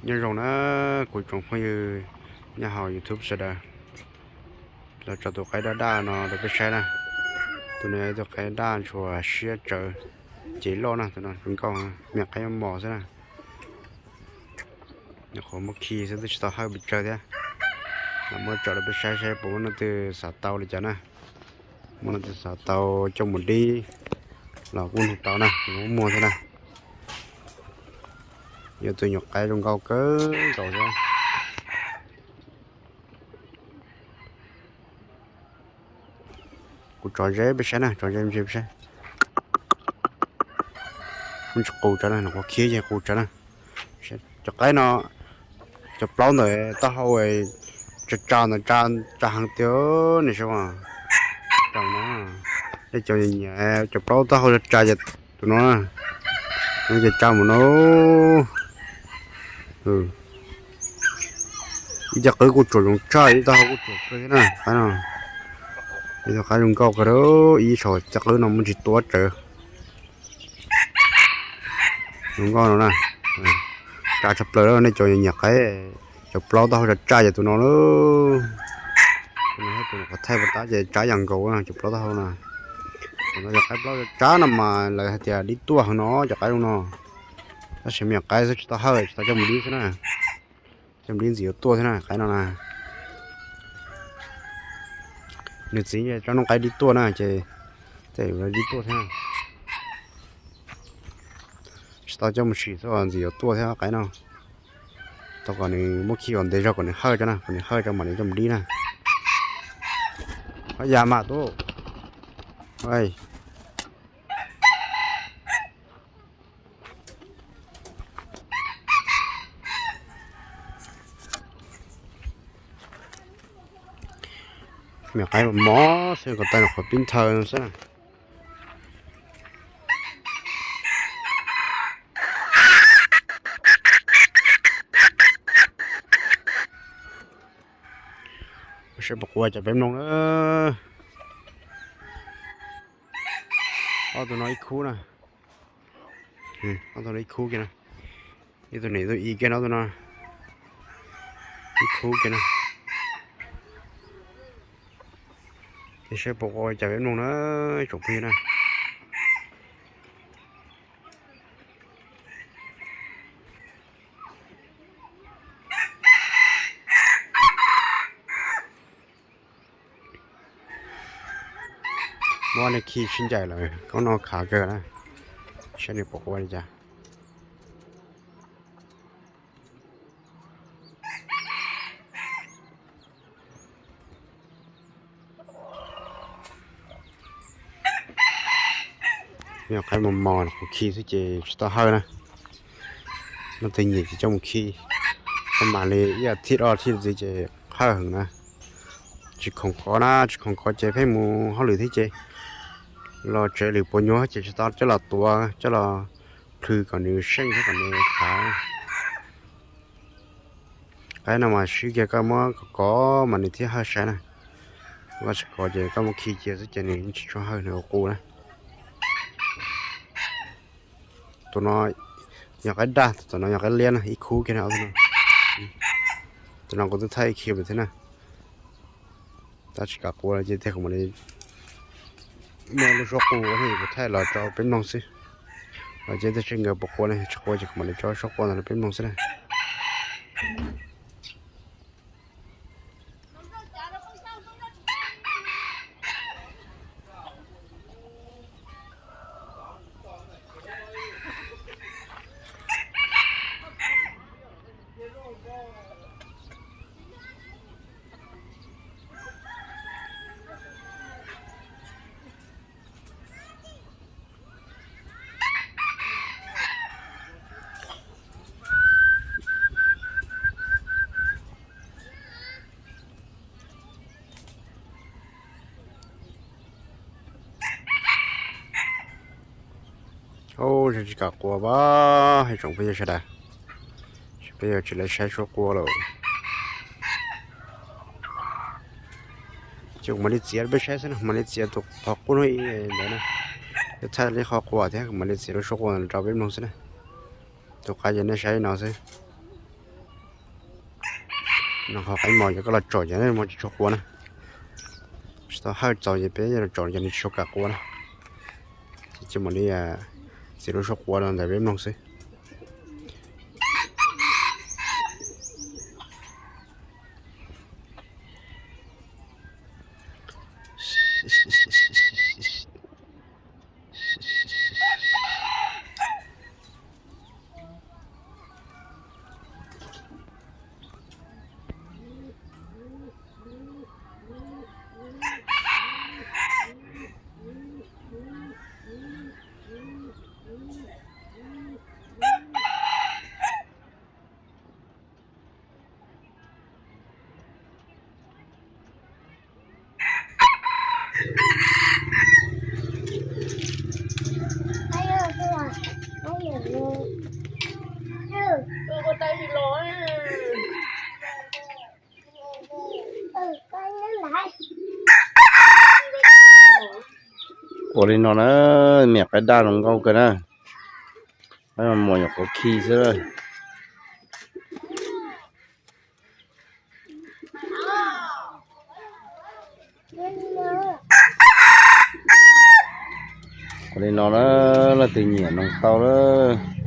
Nyob zoo na kuv tsoom phooj ywg nyob hauv YouTube sawv daws, los tso tus qaib daj daj no rau peb saib na. Tus no yog tus qaib daj ntshua siab tsawv, ces loj na, tus no zoo nkauj, me qaib mos xwb na. Nyuam qhuav muab khi xwb twb tsis tau hawj pes tsawg thiab. Los muab tso rau peb saib saib puas muaj leej twg xav tau li cas na. Muaj leej twg xav tau coj mus dib los kuj nug tau na, muaj thiab na. Yog tus nyuam qaib zoo nkauj kawg nkaus thiab. Kuv tso ze peb saib na, tso ze ntsis peb saib. Kuv tsis qus tsawv na, nyuam qhuav khi ces qus tsawv na. Cov qaib no, cov plaub ntawm taub hau tsa tsa ntawd tsa heev tiag, nej saib. Tsa no, nej cov nyiam cov plaub taub hau tsa tsa ces tus no, tus no ces tsa mus no. Ib cov qwb kuj tsuam zoo tshaj, ib taub hau kuj tsuam kawg thiab na, qaib no. Ib tug qaib zoo nkauj kawg, ib saum cov qwb no muaj ntsis tuab tsawv. Zoo nkauj no na, tsa tshaj plaws, nej cov nyiam qaib, cov plaub taub hau tsa tsa ces tus no lawm. Tus no yog tus qhov thaij puas tab ces tsa yam nkaus na, cov plaub taub hau na. Tus no cov qaib plaub tsa tsa no mas lawv hais tias dib tuaj heev no cov qaib zoo no. Tab sis me nyuam qaib xwb tsis tau hawj, tsis tau coj mus dib xwb na. Coj mus dib ntxim yuav tuaj thiab na, qaib no na. Nws txiv tso noob qaib dib tuaj na ces tej yuav dib tuaj thiab na. Tsis tau coj mus sim xwb ntxim yuav tuaj thiab qaib no. Tau kom nws muab khi ua ntev zog kom nws hawj tso na, kom nws hawj tso mam li coj mus dib na. Haj yam mas tub. Me qaib mos xwb, kom tau nyuam qhuav pib nthaw xwb na. Saib puas qua cas peb mloog na. Ob tug no ib khub na. Ob tug no ib khub kiag na. Ib tug niam ib tug i kiag no, ob tug no ib khub kiag na. Ces saib puas qua cas peb mloog na, tsoom phooj ywg na. Muab nej khi sib ncaim lawm, koob no khav kawg na. Saib nws puas qua li cas. Nyuam qaib mos mos kuv khi xwb ces tsis tau hawj na. Leej twg nyiam ces coj mus khi, koj mam li ib as thiv ob as thiv ntxiv ces hawj heev na. Tsis khoom kov na, tsis khoom kov ces pheej mus hauj lwm thiab ces los tsev lwm puas nyuag ces tsis tau coj los tuav coj los plhws kom nws seej thiab kom nws khav. Qaib no mas sib kiag koj muab kov kov mas nws thiaj hawj sai na. Koj tsis kov ces koj muab khi cia xwb ces nws tsis tshua hawj, nws ua qus na. Tus no yog qaib daj, tus no yog qaib liab na, ib khub kiag na. Tus no kuv twb thaij khi lawm thiab na. Tab tsis kam qua ces tej kuv mam li muaj lub suab qua kuv thaij los tso peb mloog xwb. Los ces tej tsis nkawd puas qua ne, tsis qua ces kuv mam li tso suab qua ntawd rau peb mloog xwb na. Ub, tsis kam qua pab hais tsoom phooj ywg sawv daws, peb yuav tsis lawv saib suab qua lawm. Ces kuv mam li txiav peb saib xwb na, mam li txiav tus qhov qub no ib ntawd na. Twb thaij li qhov qua thiab, kuv mam li txiav lub suab qua rau peb mloog xwb na. Tus qaib ces nej saib no xwb. No qhov qaib mos ces koj los tsom ces muaj tsis tshua quav na. Tsis tau hawj txaus ces peb los tsom ces nws tsis tshua kam quav na. Ces cia mam li txiav lub suab quav los ntawm peb mloog xwb. Ua li no na, me nyuam qaib daj zoo nkauj kawg na. Qaib mos nyuam qhuav khi xwb. Ua li no na, leej twg nyiam noog tau lawm.